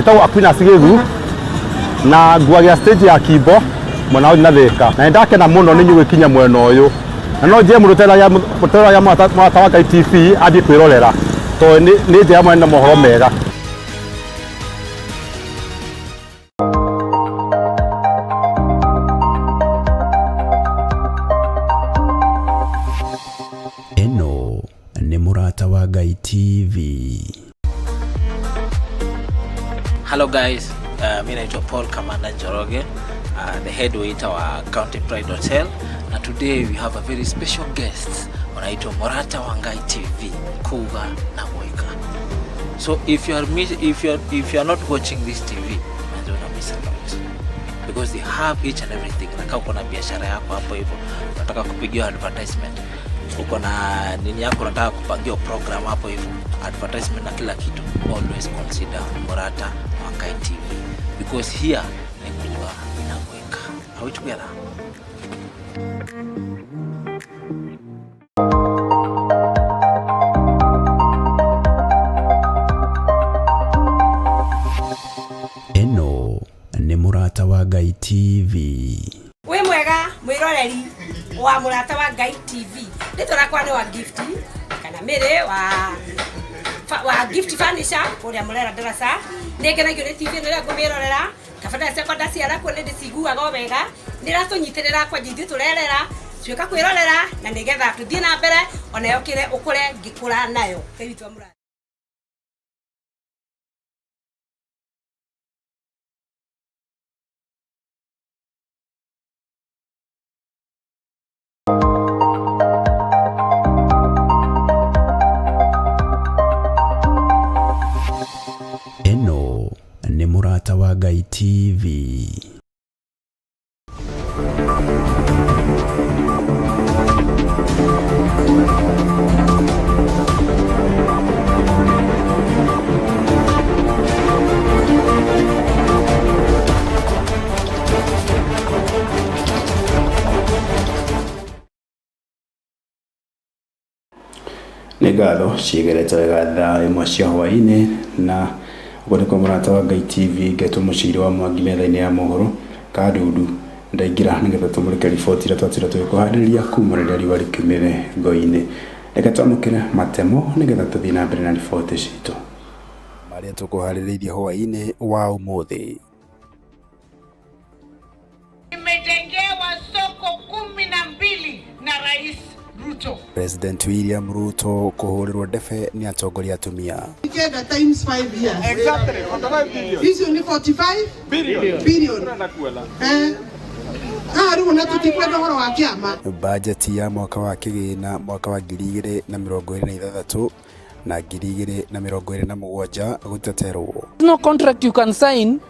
Njĩtagwo Aquinas Gĩthu na nguagĩra stage ya Kimbo mwena wa na Thĩka, na nĩndakena mũno nĩ inyuĩ gwĩkinya mwena ũyũ, na no njĩre mũndũ ũteroragĩra Mũrata wa Ngai TV athiĩ kwĩrorera tondũ nĩ njega mũno na mohoro mega. Ĩno nĩ Mũrata wa Ngai TV. Hello guys, mi naitwa Paul Kamanda Njoroge, the head waiter wa County Pride Hotel, na today we have a very special guest wanaitwa Murata wa Ngai TV, Kuga na Gwika. So if you are miss, if you are not watching this TV, manze una miss a lot because they have each and everything. Na kama uko na biashara yako hapo hivyo, unataka kupigiwa advertisement, uko na nini yako, unataka kupangiwa program hapo hivyo, advertisement na kila kitu, always consider Murata wa Ngai TV because here ni Kuga na Gwika. Are we together? Ĩno nĩ Mũrata wa Ngai TV. Wĩ mwega mwĩroreri wa Mũrata wa Ngai TV. Rĩtwa rĩakwa nĩ wa Gift kana Mĩrĩ wa Gift Furniture kũrĩa Mũrera Ndaraca. Nĩ ngenagio nĩ TV ĩno rĩrĩa ngũmĩrorera. Kabata ciakwa ndaciara kuo nĩ ndĩciguaga o wega. Nĩ ĩratũnyitĩrĩra kwanja ithuĩ tũrerera tuĩka kwĩrorera na nĩgetha tũthiĩ na mbere ona yokĩre ũkũre ngĩkũra nayo. Ngai witũ amũrathime. Ĩno nĩ Mũrata wa Ngai TV. Nĩ ngatho ciĩgerete wega thaa ĩmwe cia hwaĩ-inĩ, na ũguo nĩkuo Mũrata wa Ngai TV ngetwo mũciri wa Mwangi metha-inĩ ya mohoro Kandudu ndaingĩra nĩgetha tũmũrĩke riboti iria twatwĩra tũgĩkũharĩrĩria kuma rĩrĩa riũa rĩkiumĩre ngo-inĩ. Reke twamũkĩre matemo nĩgetha tũthiĩ na mbere na riboti citũ. Marĩa tũkũharĩrĩirie hwaĩ-inĩ wa ũmũthĩ. Nimejengewa soko 12 na Rais Ruto. President William Ruto kũhũrĩrwo ndebe nĩ atongoria atumia. Kenda times 5 years. Exactly, 45 billion. Icio nĩ 45 Billion. billion. Ũrenda kuona. Haha rĩu ona tũtikwenda ũhoro wa kĩama. Bajeti ya mwaka wa kĩgĩna mwaka wa 2026 na 2027 gũteterwo. No contract you can sign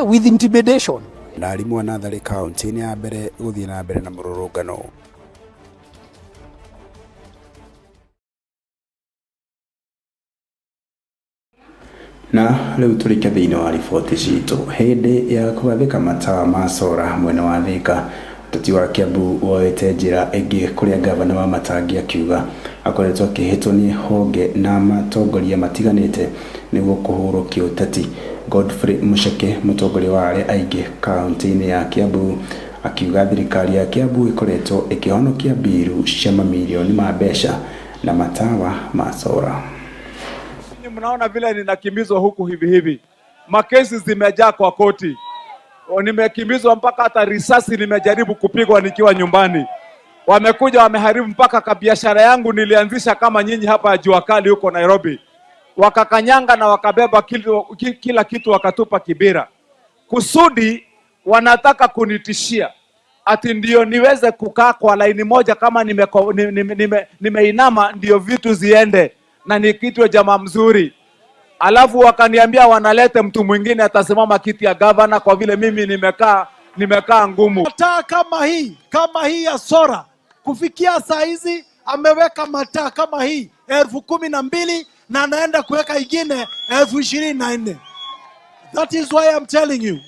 with intimidation. Na arimũ a natharĩ kaunti-inĩ ya mbere gũthiĩ na mbere na mũrũrũngano. Na rĩu tũrike thĩinĩ wa riboti citũ. Hĩndĩ ya kũgathĩka matawa ma cora mwena wa Thĩka, ũteti wa Kiambu woete njĩra ĩngĩ kũrĩa gavana wa Matangi akiuga akoretwo akĩhĩtwo nĩ honge na matongoria matiganĩte nĩguo kũhũrwo kĩũteti. Godfrey Mucheke, mũtongoria wa arĩa aingĩ kaunti-inĩ ya Kiambu, akiuga thirikari ya Kiambu ĩkoretwo ĩkĩhonokia mbiru cia mamirioni ma mbeca na matawa ma cora. Nyinyi mnaona vile ninakimbizwa huku hivi hivi, makesi zimejaa kwa koti, nimekimbizwa mpaka hata risasi nimejaribu kupigwa nikiwa nyumbani. Wamekuja wameharibu mpaka kabiashara yangu nilianzisha kama nyinyi hapa ya jua kali huko Nairobi, wakakanyanga na wakabeba kila kitu wakatupa Kibera. Kusudi wanataka kunitishia ati ndio niweze kukaa kwa laini moja kama nimeinama ndio vitu ziende na nikitwe jamaa mzuri. Alafu wakaniambia wanalete mtu mwingine atasimama kiti ya governor kwa vile mimi nimekaa ngumu. Mataa kama hii ya Sora kufikia saa hizi ameweka mataa kama hii 12,000 na anaenda kuweka ingine 24,000. That is why I'm telling you,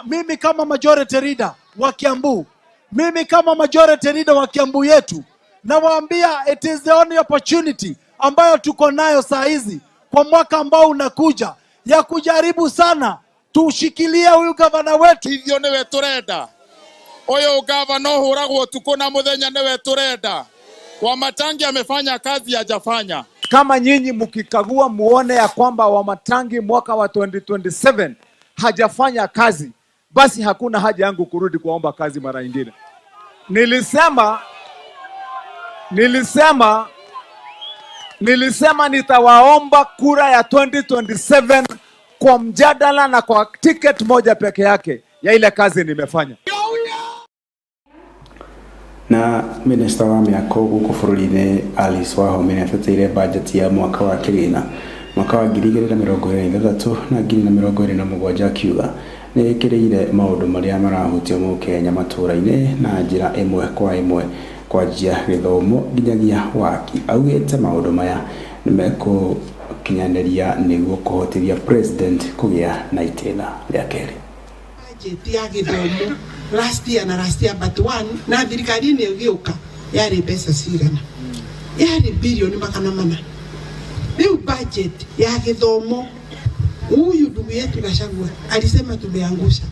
mimi kama majority leader wa Kiambu, mimi kama majority leader wa Kiambu yetu, nawaambia it is the only opportunity ambayo tuko nayo saa hizi kwa mwaka ambao unakuja ya kujaribu sana tushikilie huyu gavana wetu. Hivyo niwe turenda uyu gavana uhuragwo utuku na muthenya niwe turenda. Wamatangi amefanya kazi hajafanya. Kama nyinyi mkikagua muone ya kwamba Wamatangi mwaka wa 2027 hajafanya kazi, basi hakuna haja yangu kurudi kuomba kazi mara nyingine. Nilisema nitawaomba kura ya 2027 kwa mjadala na kwa ticket moja peke yake ya ile kazi nimefanya. Na minista wa mĩako gũkũ bũrũri-inĩ Alice Wahome nĩateteire bajeti ya mwaka wa kĩgĩna mwaka wa 2026 na 2027 akiuga nĩ ĩkĩrĩire maũndũ marĩa marahutia mũkenya matũũra-inĩ na njĩra ĩmwe kwa ĩmwe kwanjia gĩthomo nginyagia waki. Augĩte maũndũ maya nĩmekũkinyanĩria nĩguo kũhotithia president kũgĩa na itĩna rĩa kerĩ. Budget ya gĩthomo last year na last year but one na thirikari nĩ ĩgĩũka yarĩ mbeca cigana? Yarĩ bilioni 400. Rĩu budget ya gĩthomo, huyu ndugu yetu Gachagua alisema tumeangusha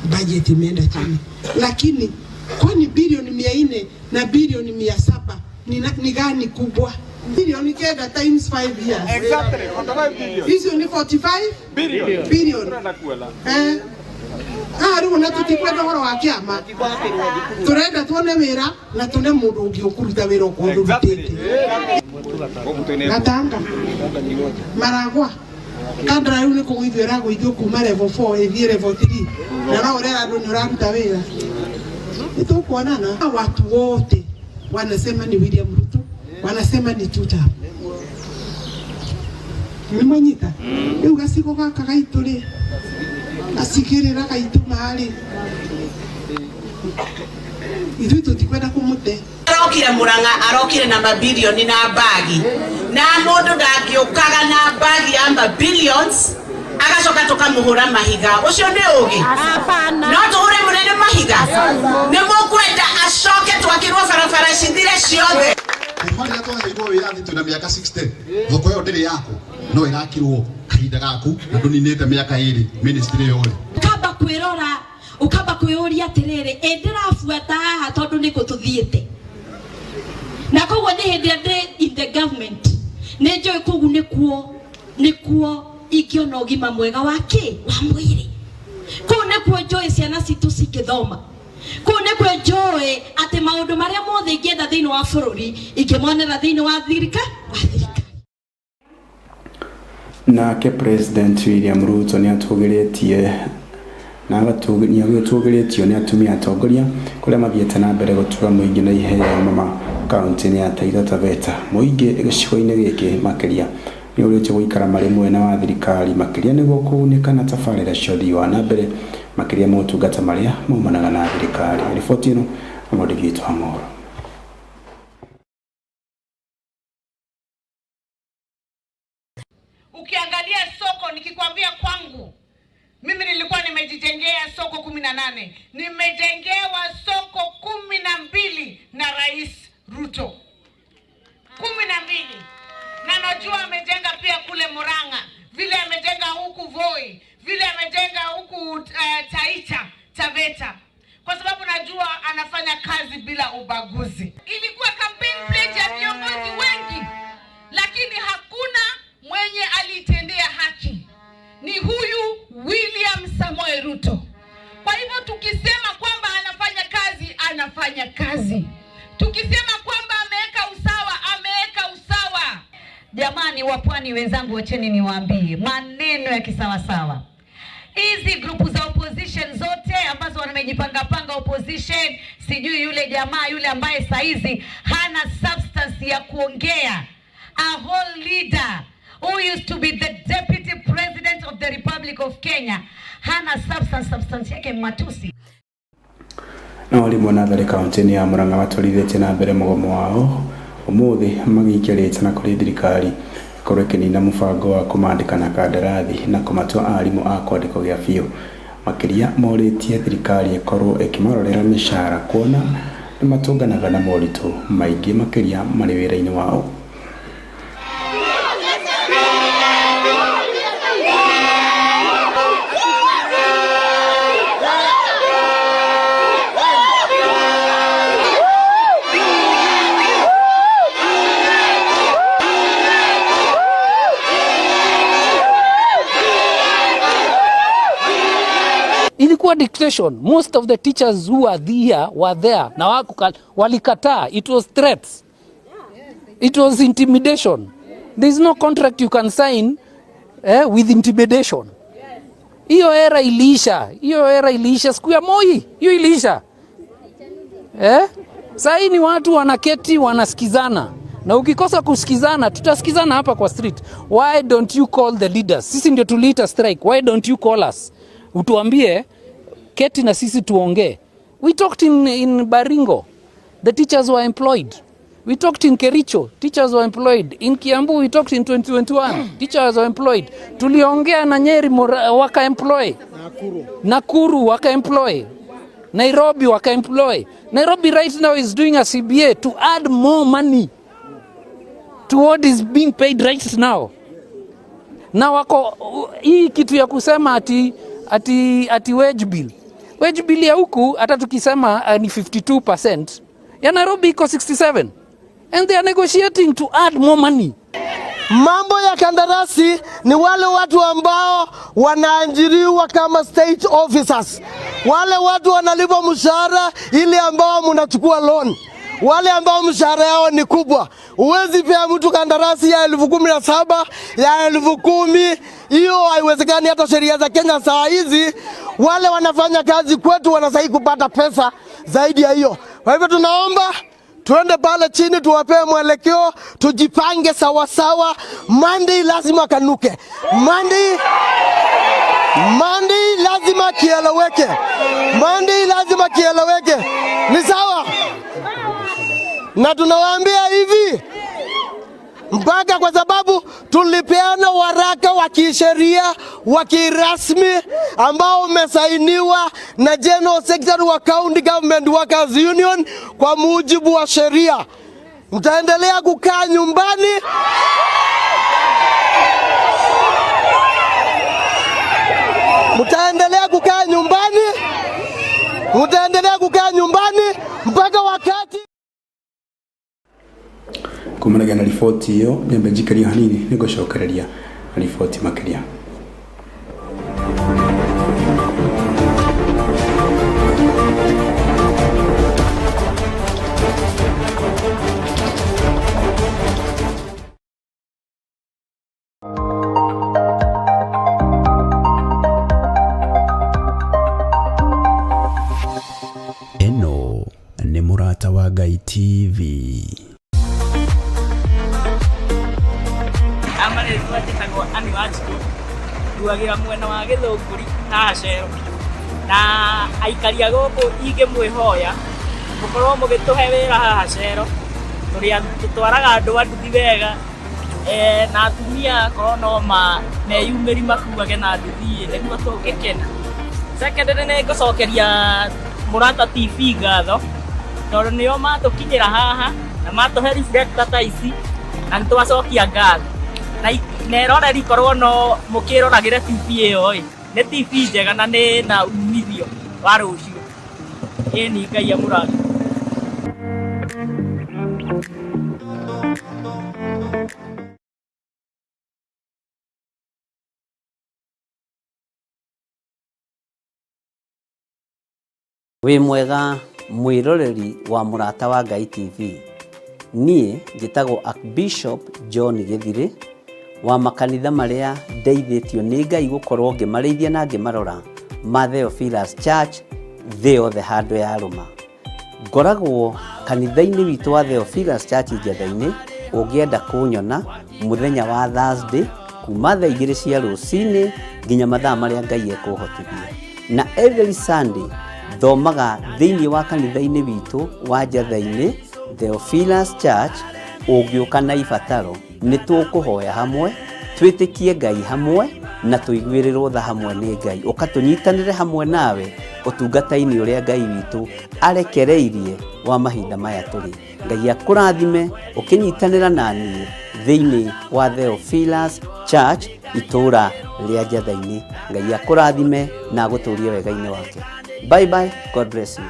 budget, imeenda chini, lakini kwani bilioni 400 na bilioni 700 ni gani kubwa? Bilioni 9 times 5 years. Exactly, 45 billion. Hizo ni 45 Billion. Billion. Rĩu ona tũtikwenda ũhoro wa kĩama, tũrenda tuone wĩra na tune mũndũ ũngĩ ũkũruta wĩra okorwo ndũrutĩte. Gatanga Maragwa kandara rĩu nĩ kũgũithio ĩragũithio kuma level 4 ĩthiĩ level 3 na no ũrera andũ nĩ ũraruta wĩra. Nĩ tũkuonana. Watu wote wanasema ni William Ruto, wanasema ni tuta. Nĩ mwanyita rĩu gacigo gaka gaitũ rĩ gacigĩrĩra gaitũ marĩ ithuĩ tũtikwenda kũmũte. Arokire Murang'a, arokire na mabilioni na bagi, na mundu ndangĩũkaga na bagi ya mabillions agacoka tukamuhura mahiga. Ucio nĩ ũgĩ? No tũhure mũnene mahiga? Nĩ mũkwenda acoke twakĩrwo barabara cithire ciothe? Kuma rĩrĩa twaheirwo wĩyathi twĩna mĩaka 60, thoko ĩyo ndĩrĩ yaku no ĩrakirwo kahinda gaku na ndũninĩte mĩaka 2 ministry ĩyo rĩ. Ukamba kwĩrora, ukamba kwĩyũria atĩrĩrĩ, ĩ ndĩrabuata haha tondũ nĩkũ tũthiĩte? Na koguo nĩ hĩndĩ ĩrĩa ndĩ in the government nĩ njũĩ kũu nĩkuo ingĩona ũgima mwega wa kĩ wa mwĩrĩ. Kũu nĩkuo njũĩ ciana citũ cingĩthoma. Kũu nĩkuo njũĩ atĩ maũndũ marĩa mothe ingĩenda thĩinĩ wa bũrũri ingĩmonera thĩinĩ wa thirikari. Nake President William Ruto nĩatũgĩrĩtie na nĩatũgĩrĩtio nĩ atumia atongoria kũrĩa mathiĩte na mbere gũtura mũingĩ na iheo mama kaunti-inĩ ya Taita Taveta. Mũingĩ gĩcigo-inĩ gĩkĩ makĩria nĩ ũrĩtio gũikara marĩ mwena wa thirikari makĩria nĩguo kũgunĩka na tabarĩra cia ũthii wa na mbere makĩria motungata marĩa maumanaga na thirikari. Riboti ĩno na mwandĩki witũ wa mohoro. Ukiangalia soko, nikikwambia kwangu mimi nilikuwa nimejijengea soko 18, nimejengewa soko 12 na Rais Ruto, 12, na najua amejenga pia kule Murang'a, vile amejenga huku Voi, vile amejenga huku Taita Taveta, kwa sababu najua anafanya kazi bila ubaguzi. Ilikuwa campaign pledge ya viongozi wengi, lakini hakuna mwenye alitendea haki, ni huyu William Samoei Ruto. Kwa hivyo tukisema kwamba anafanya kazi, anafanya kazi. Tukisema kwamba ameweka usawa, ameweka usawa. Jamani wa pwani wenzangu, wacheni niwaambie maneno ya kisawasawa. Hizi grupu za opposition zote ambazo wamejipanga panga opposition, sijui yule jamaa yule ambaye saizi hana substance ya kuongea, a whole leader who used to be the deputy president of the Republic of Kenya, hana substance, substance yake matusi. Na arimũ a natharĩ kaunti-inĩ ya Murang'a matwarithĩtie na mbere mũgomo wao ũmũthĩ magĩikia rĩtana kũrĩ thirikari ĩkorwo ĩkĩnina mũbango wa kũmandĩka na kandarathi na kũmatua arimũ a kwandĩkwo gĩa biũ. Makĩria morĩtie thirikari ĩkorwo ĩkĩmarorera mĩcara kuona nĩmatũnganaga na moritũ maingĩ makĩria marĩ wĩra-inĩ wao. Haikuwa dictation. Most of the teachers who are there were there na walikataa. It was threats. It was intimidation. There is no contract you can sign with intimidation. Hiyo era iliisha. Hiyo era iliisha siku ya Moi. Hiyo iliisha. Eh? Saa hii ni watu wanaketi wanasikizana. Na ukikosa kusikizana, tutasikizana hapa kwa street. Why don't you call the leaders? Sisi ndio tuliita strike. Why don't you call us? Utuambie keti na sisi tuongee. We talked in Baringo. The teachers were employed. We talked in Kericho, teachers were employed. In Kiambu we talked in 2021, teachers were employed. Tuliongea na Nyeri waka employ. Nakuru waka employ. Nairobi waka employ. Nairobi right now is doing a CBA to add more money to what is being paid right now. Na wako hii kitu ya kusema ati wage bill. Wage bill ya huku hata tukisema ni 52%, ya Nairobi iko 67. And they are negotiating to add more money. Mambo ya kandarasi ni wale watu ambao wanaajiriwa kama state officers, wale watu wanalipwa mshahara ili ambao mnachukua loan, wale ambao mshahara yao ni kubwa. Huwezi pea mtu kandarasi ya 17,000 ya 10,000, hiyo haiwezekani. Hata sheria za Kenya saa hizi, wale wanafanya kazi kwetu wanastahili kupata pesa zaidi ya hiyo. Kwa hivyo tunaomba tuende pale chini tuwapee mwelekeo, tujipange sawasawa. Monday lazima kanuke. Monday lazima kieleweke. Monday lazima kieleweke, ni sawa? Na tunawaambia hivi mpaka, kwa sababu tulipeana waraka wa kisheria wa kirasmi ambao umesainiwa na General Secretary wa County Government Workers Union kwa mujibu wa sheria. Mtaendelea kukaa nyumbani. Mtaendelea kukaa nyumbani. Mtaendelea kukaa nyumbani mpaka wakati Kumanagia na riboti ĩyo nyambe njikaria hanini nĩngũcokereria riboti makĩria. Ĩno nĩ Mũrata wa Ngai TV. Amarĩtwa njĩtagwo Ann Wanjikũ, nduagĩra mwena wa Gĩthũngũri haha Cero, na aikari a gũkũ ingĩmwĩhoya mũkorwo mũgĩtũhe wĩra haha Cero, tũrĩa tũtwaraga andũ a nduthi wega, na atumia akorwo no meyumĩri makuage na nduthi nĩguo tũngĩkena. Secondary nĩ ngũcokeria Mũrata TV ngatho tondũ nĩo matũkinyĩra haha na matũhe reflector ta ici na nĩ twacokia ngatho. Na eroreri korwo no mũkĩroragĩre TV ĩyo ĩ, nĩ TV njega na nĩ na umithio wa rũciũ. Ĩni Ngai amũrathime. Wĩ mwega mwĩroreri wa Mũrata wa Ngai TV. Niĩ njĩtagwo Archbishop John Gĩthirĩ wa makanitha marĩa ndeithĩtio nĩ Ngai gũkorwo ngĩmarĩithia na ngĩmarora ma Theophilus Church thĩ yothe handũ ya rũma. Ngoragwo kanitha-inĩ witũ wa Theophilus Church Njetha-inĩ, ũngĩenda kũnyona mũthenya wa Thursday kuma thaa igĩrĩ cia rũcinĩ nginya mathaa marĩa Ngai ekũhotithia. Na every Sunday thomaga thĩinĩ wa kanitha-inĩ witũ wa Njetha-inĩ Theophilus Church. Ũngĩũka na ibataro nĩ tũkũhoya hamwe, twĩtĩkie Ngai hamwe na tũiguĩrĩrwo tha hamwe nĩ Ngai. Ũka tũnyitanĩre hamwe nawe ũtungata-inĩ ũrĩa Ngai witũ arekereirie wa mahinda maya tũrĩ. Ngai akũrathime ũkĩnyitanĩra na niĩ thĩinĩ wa Theophilus Church itũũra rĩa Njetha-inĩ. Ngai akũrathime na agũtũrie wega-inĩ wake. Bye bye, God bless you.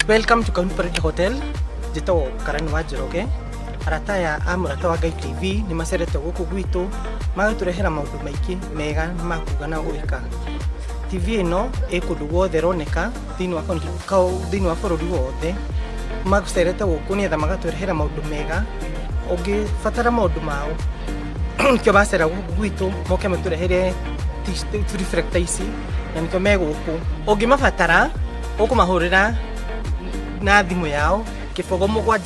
Welcome to County Parade Hotel. Njĩtagwo Karani wa Njoroge. Arata aya a Mũrata wa Ngai TV nĩ macerete gũkũ gwitũ magatũrehera maũndũ maingĩ mega ma kuga na gwĩka. TV ĩno ĩ kũndũ guothe ĩroneka thĩinĩ wa thĩinĩ wa bũrũri wothe. Macerete gũkũ nĩgetha magatũrehera maũndũ mega. Ũngĩbatara maũndũ mao nĩkĩo macera gũkũ gwitũ moke matũrehere reflector ici na nĩkĩo me gũkũ. Ũngĩmabatara ũkũmahũrĩra na thimũ yao 0 7 4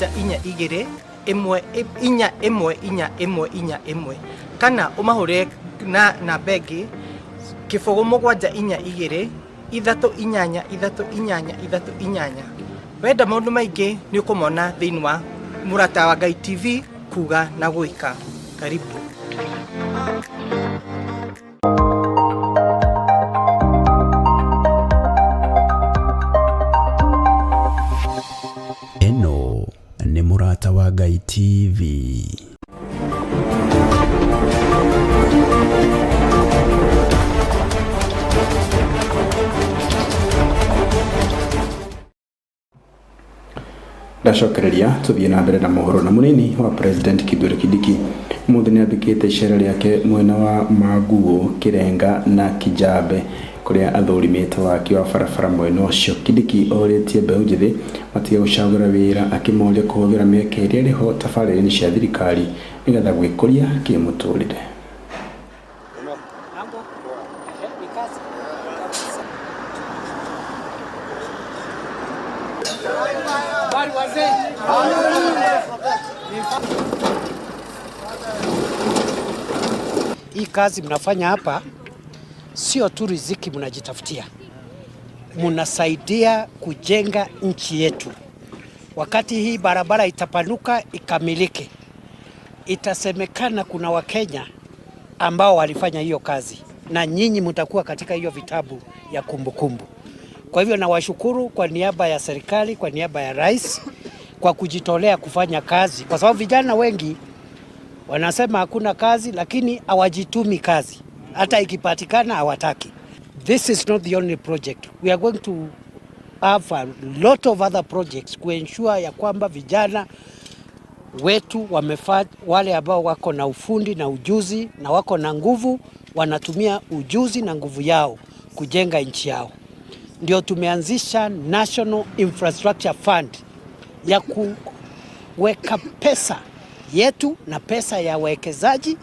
2 1 4 1 1 1 kana ũmahũrĩre na namba ĩngĩ 0 7 4 2 3 8 3 8 3 8. Wenda maũndũ maingĩ nĩ ũkũmona thĩinĩ wa Mũrata wa Ngai TV kuga na gwĩka. Karibu. Ĩno nĩ Mũrata wa Ngai TV. Ndacokereria tuthiĩ na mbere na mohoro na munini wa President Kithure Kindiki mũthĩ nĩambĩkĩte icera rĩake mwena wa Maguo, Kirenga na Kijabe kũrĩa athũrimĩte waki wa barabara mwena ũcio. Kindiki orĩtie mbeũ njĩthĩ matige gũcagũra wĩra akĩmoria kũhũthĩra mĩeke ĩrĩa ĩrĩho tabarĩra-inĩ cia thirikari nĩgetha gwĩkũria kĩmũtũrĩre. Hii kazi mnafanya hapa sio tu riziki mnajitafutia, mnasaidia kujenga nchi yetu. Wakati hii barabara itapanuka ikamilike, itasemekana kuna Wakenya ambao walifanya hiyo kazi, na nyinyi mtakuwa katika hiyo vitabu ya kumbukumbu. Kwa hivyo nawashukuru kwa niaba ya serikali, kwa niaba ya rais, kwa kujitolea kufanya kazi, kwa sababu vijana wengi wanasema hakuna kazi, lakini hawajitumi kazi, hata ikipatikana hawataki. This is not the only project. We are going to have a lot of other projects to ensure ya kwamba vijana wetu wale ambao wako na ufundi na ujuzi na wako na nguvu, wanatumia ujuzi na nguvu yao kujenga nchi yao. Ndio tumeanzisha National Infrastructure Fund ya kuweka pesa yetu na pesa ya wawekezaji,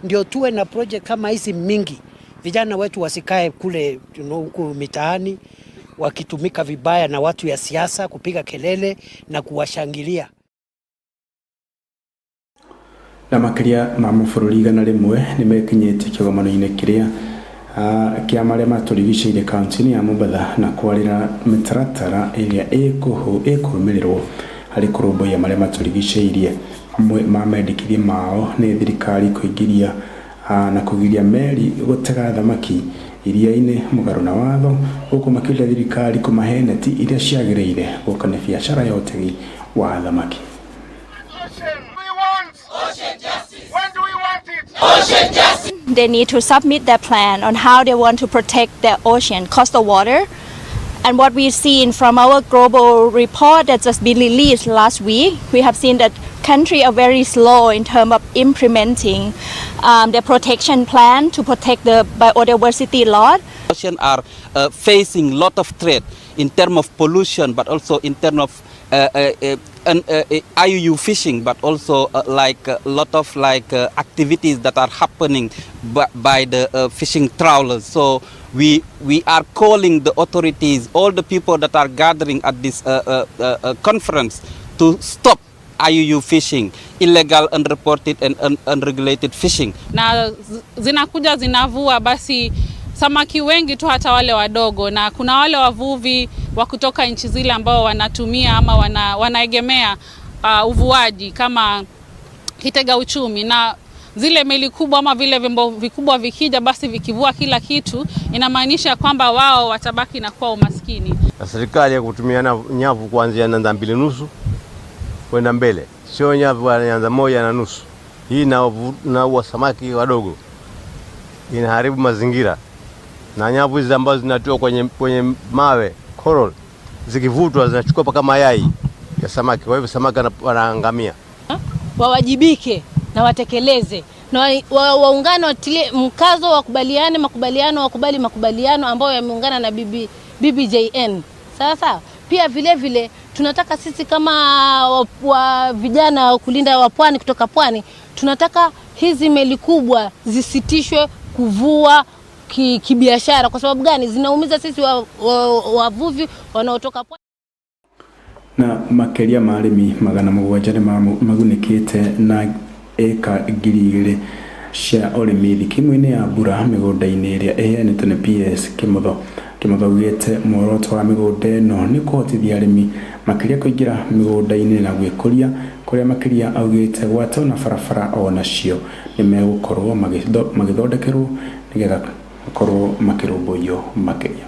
ndio tuwe na project kama hizi mingi. Vijana wetu wasikae kule huku mitaani wakitumika vibaya na watu ya siasa kupiga kelele na kuwashangilia. Na makiria ma mabũrũri 100 nĩmekinyĩtie kĩgomano-inĩ kĩrĩa kĩa marĩa matũrigicĩirie kaunti-inĩ ya Mombatha na kwarĩra mĩtaratara ĩrĩa ĩkũrũmĩrĩrwo harĩ kũrũmbũiya marĩa matũrigicĩirie. Amwe ma mendekithia mao nĩ thirikari kũingĩria na kũgiria meri gũtega thamaki iria-inĩ mũgarũ na watho, gũkũ makĩũria thirikari kũmahe neti iria ciagĩrĩire gũka nĩ biacara ya ũtegi wa thamaki. They need to submit their plan on how they want to protect their ocean, coastal water. And what we've seen from our global report that just been released last week, we have seen that countries are very slow in terms of implementing their protection plan to protect the biodiversity lot. Ocean are facing a lot of threat in terms of pollution, but also in terms of IUU fishing, but also like a lot of like activities that are happening by the fishing trawlers. So we are calling the authorities, all the people that are gathering at this conference, to stop IUU fishing, illegal, unreported and unregulated fishing. Na zinakuja zinavua basi samaki wengi tu, hata wale wadogo, na kuna wale wavuvi wa kutoka nchi zile ambao wanatumia ama wanaegemea uvuaji kama kitega uchumi, na zile meli kubwa ama vile vyombo vikubwa vikija basi vikivua kila kitu, inamaanisha kwamba wao watabaki na kuwa umaskini. Na serikali ya kutumia nyavu kuanzia nanda 2.5 kwenda mbele, sio nyavu ya nanda 1.5. Hii inaua samaki wadogo, inaharibu mazingira. Na nyavu hizi ambazo zinatoka kwenye mawe coral, zikivutwa zinachukua paka mayai ya samaki, kwa hivyo samaki wanaangamia. Wawajibike na watekeleze na waungane, watilie mkazo, wakubaliane makubaliano, wakubali makubaliano ambayo yameungana na BBJN. Sawa sawa. Pia vile vile tunataka sisi kama wa vijana kulinda wa pwani kutoka pwani, tunataka hizi meli kubwa zisitishwe kuvua kibiashara. Kwa sababu gani? Zinaumiza sisi wavuvi wanaotoka pwani. Na makeria ma arĩmi 700 nĩ magunĩkĩte na eka 2,000 cia ũrĩmi thikimu-inĩ ya mbura mĩgũnda-inĩ ĩrĩa ĩheanĩtwo nĩ PS Kimotho. Kimotho augĩte muoroto wa mĩgũnda ĩno nĩ kũhotithia arĩmi makĩria kũingĩra mĩgũnda-inĩ na gwĩkũria kũrĩa makĩria augĩte gwata na barabara onacio nĩ megũkorwo magĩthondekerwo nĩgetha makorwo makĩrũmbũiyo makĩria.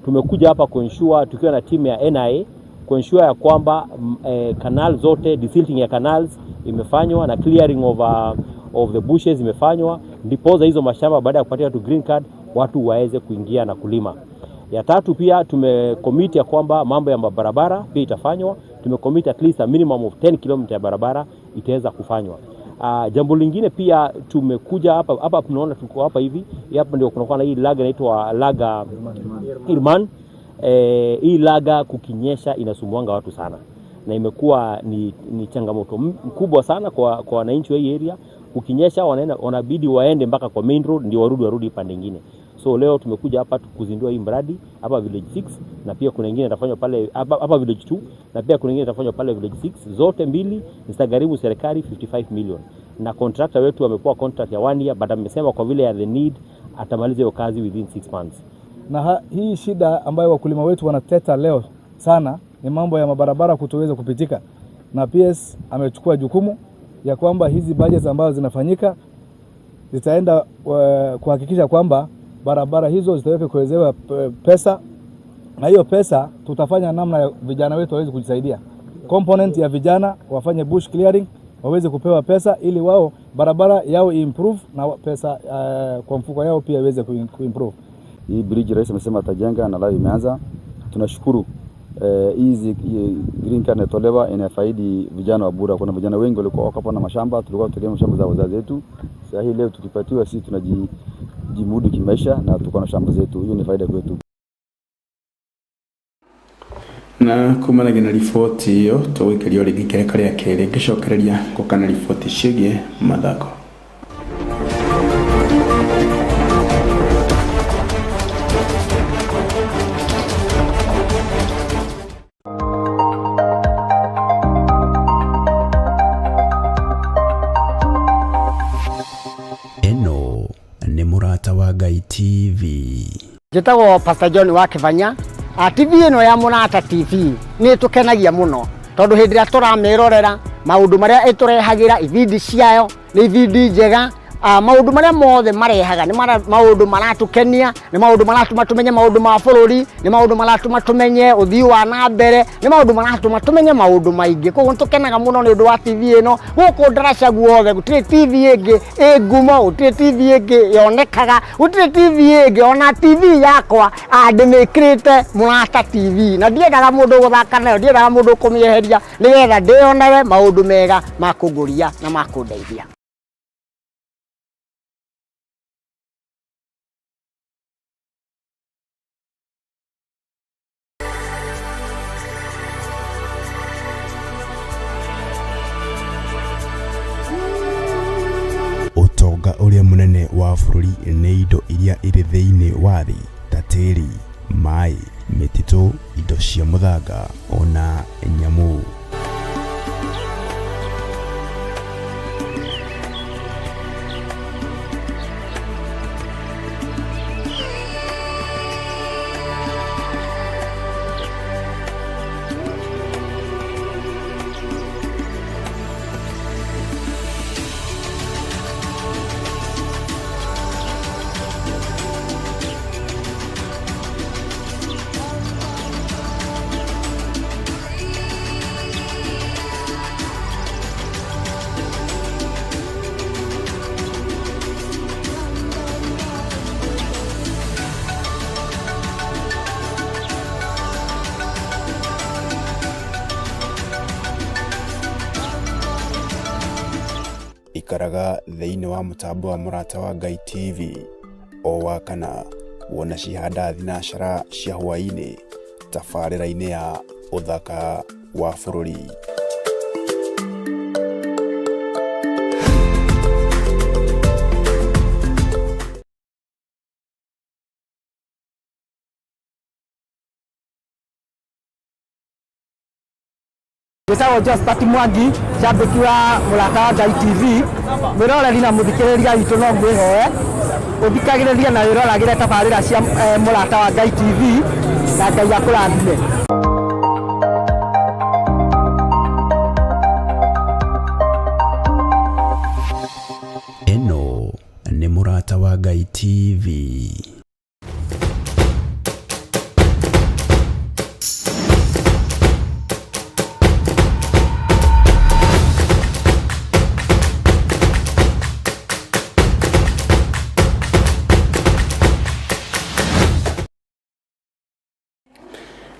Tumekuja hapa kuensure tukiwa na timu ya NIA kuensure ya kwamba canal zote, desilting ya canals imefanywa na clearing of the bushes imefanywa, ndiposa hizo mashamba baada ya kupatia watu green card watu waweze kuingia na kulima. Ya tatu pia tumecommit ya kwamba mambo ya barabara pia itafanywa. Tumecommit at least a minimum of 10 km ya barabara itaweza kufanywa. Jambo lingine pia tumekuja hapa hapa, tunaona tuko hapa hivi, hapa ndio kunakuwa na hii laga inaitwa laga Irman. Hii laga kukinyesha inasumbuanga watu sana na imekuwa ni changamoto mkubwa sana kwa wananchi wa hii area. Kukinyesha wanabidi waende mpaka kwa main road ndio warudi pande nyingine. So leo tumekuja hapa kuzindua hii mradi hapa village 6 na pia kuna nyingine itafanywa pale hapa village 2 na pia kuna nyingine itafanywa pale village 6. Zote mbili zitagharimu serikali 55 million. Na contractor wetu amekuwa contract ya 1 year, but amesema kwa vile ya the need atamaliza hiyo kazi within 6 months. Na hii shida ambayo wakulima wetu wanateta leo sana ni mambo ya mabarabara kutoweza kupitika. Na PS amechukua jukumu ya kwamba hizi budgets ambazo zinafanyika zitaenda kuhakikisha kwamba barabara hizo zitaweka kuwezewa pesa, na hiyo pesa tutafanya namna ya vijana wetu waweze kujisaidia. Component ya vijana wafanye bush clearing, waweze kupewa pesa ili wao barabara yao improve na pesa kwa mfuko yao pia iweze kuimprove. Hii bridge rais amesema atajenga na leo imeanza. Tunashukuru. Hizi green card inatolewa inafaidi vijana wa Bura. Kuna vijana wengi walikuwa wako hapo na mashamba, tulikuwa tutegemea mashamba za wazazi wetu. Sasa hii leo tukipatiwa sisi tunajimudu kimaisha na tuko na shamba zetu. Hiyo ni faida kwetu. Na kumanagia na riboti iyo tũgũikĩrio rĩngĩ kĩrĩko rĩa kerĩ ngĩcokereria gũka na riboti ciĩgiĩ mathako. Ĩno nĩ Mũrata wa Ngai TV. Njĩtagwo Pastor John wa Kĩbanya. TV ĩno ya Mũrata TV nĩ ĩtũkenagia mũno tondũ hĩndĩ ĩrĩa tũramĩrorera maũndũ marĩa ĩtũrehagĩra, ibindi ciayo nĩ ibindi njega. Maũndũ marĩa mothe marehaga nĩ maũndũ maratũkenia, nĩ maũndũ maratũma tũmenye maũndũ ma bũrũri, nĩ maũndũ maratũma tũmenye ũthii wa na mbere, nĩ maũndũ maratũma tũmenye maũndũ maingĩ. Koguo nĩ tũkenaga mũno nĩ ũndũ wa TV ĩno. Gũkũ ndaraca guothe gũtirĩ TV ĩngĩ ĩ ngumo, gũtirĩ TV ĩngĩ yonekaga, gũtirĩ TV ĩngĩ. Ona TV yakwa ndĩmĩkĩrĩte Mũrata TV na ndiendaga mũndũ gũthaka nayo, ndiendaga mũndũ kũmĩeheria, nĩgetha ndĩyonere maũndũ mega ma kũngũria na ma kũndeithia. Ũtonga ũrĩa mũnene wa bũrũri nĩ indo iria irĩ thĩinĩ wa thĩ ta tĩri, maĩ, mĩtitũ, indo cia mũthanga ona nyamũ. Ikaraga thĩinĩ wa mũtambo wa Mũrata wa Ngai TV o Wakana wona cihanda thinacara cia hwaĩ-inĩ tabarĩra-inĩ ya ũthaka wa bũrũri. Njĩtagwo Josphat Mwangi, njambĩki wa Mũrata wa Ngai TV, mwĩroreri na mũthikĩrĩria witũ no ngwĩhoe ũthikagĩrĩrie na wĩroragĩre tabarĩra cia Mũrata wa Ngai TV na Ngai akũrathime. Ĩno nĩ Mũrata wa Ngai TV.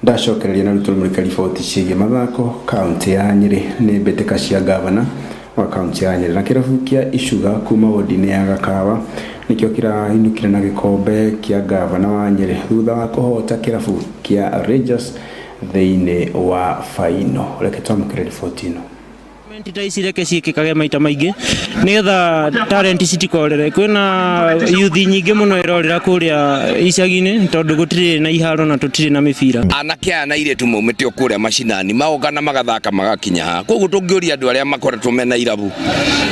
Ndacokereria na rutũrũmũrĩka riboti ciĩgiĩ mathako kaunti ya Nyĩrĩ nĩ mbĩtĩka cia ngavana wa kaunti ya Nyĩrĩ na kĩrabu kĩa Icuga kuma wodi-inĩ ya Gakawa nĩkĩo kĩrainũkire na gĩkombe kĩa ngavana wa Nyĩrĩ thutha wa kũhota kĩrabu kĩa Rangers thĩinĩ wa baino. Reke twamũkĩre riboti ĩno. Tournament ta ici reke ciĩkĩkage maita maingĩ nĩgetha talent citikorere. Kwĩna youth nyingĩ mũno ĩrorĩra kũrĩa icagi-inĩ tondũ gũtirĩ na iharo na tũtirĩ na mĩbira. Anake aya na airĩtu maumĩte o kũrĩa macinani magoka na magathaka magakinya haha. Koguo tũngĩũria andũ arĩa makoretwo mena irabu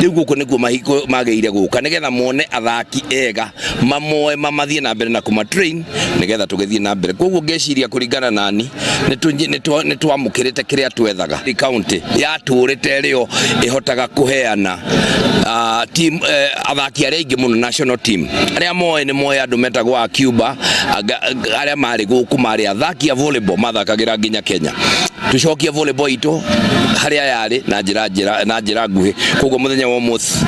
rĩu gũkũ nĩkuo magĩrĩire gũka nĩgetha mone athaki ega mamoe mamathiĩ na mbere na kũma train nĩgetha tũgĩthiĩ na mbere. Koguo ngeciria kũringana nani nĩ twamũkĩrĩte kĩrĩa twethaga. County yatũrĩte ĩrĩo ĩhotaga kũheana team athaki arĩa aingĩ mũno national team arĩa moĩ nĩ moĩ andũ metagwo a Cuba arĩa marĩ gũkũ marĩ athaki a volleyball mathakagĩra nginya Kenya. Tũcokie volleyball itũ harĩa yarĩ na njĩra njĩra na njĩra nguhĩ. Koguo mũthenya wa ũmũthĩ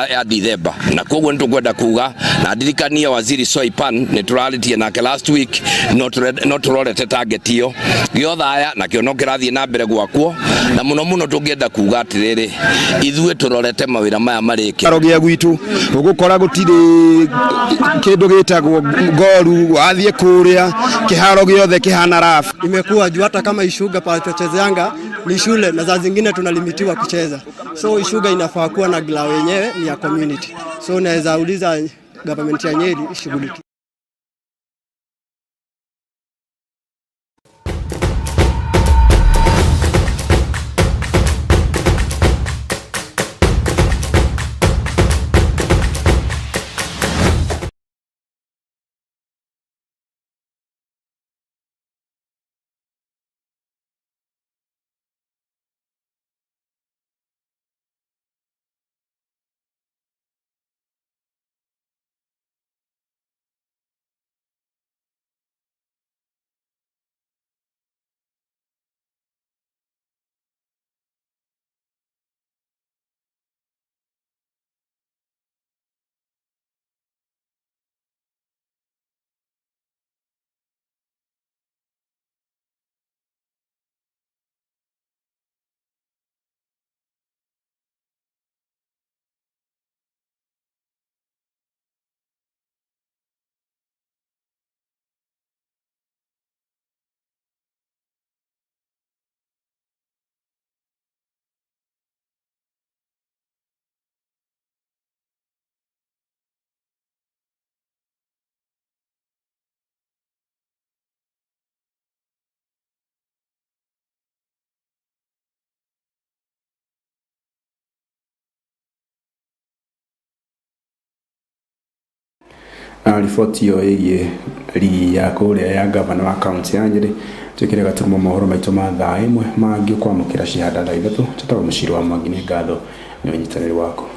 ya Dithemba na koguo nĩ tũkwenda kuga na ndirikanie Waziri Soipan nĩ tũrarĩtie nake last week no tũrorete target ĩyo gĩothaya nakĩo no kĩrathiĩ na mbere gwakwo na mũno mũno tũngĩenda kuga atĩrĩrĩ ithuĩ tũrorete mawĩra maya marĩke. Kĩharo gĩa gwitũ ũgũkora gũtirĩ kĩndũ gĩtagwo ngoru wathiĩ kũrĩa kĩharo gĩothe kĩhana rafu. Imekuwa juu hata kama Ishuga pale tunachezeanga ni shule na saa zingine tunalimitiwa kucheza, so Ishuga inafaa kuwa na glao yenyewe ni ya community, so naweza uliza government ya Nyeri ishughulikie. Na riboti ĩyo ĩgiĩ rigi ya kũrĩa ya ngavana wa kaunti ya Nyĩrĩ twĩkĩre gaturumo mohoro maitũ ma thaa ĩmwe mangĩ kwamũkĩra cihanda thaa ithatũ. Tũtagwo Mũciri wa Mwangi, nĩ ngatho nĩ ũnyitanĩri waku.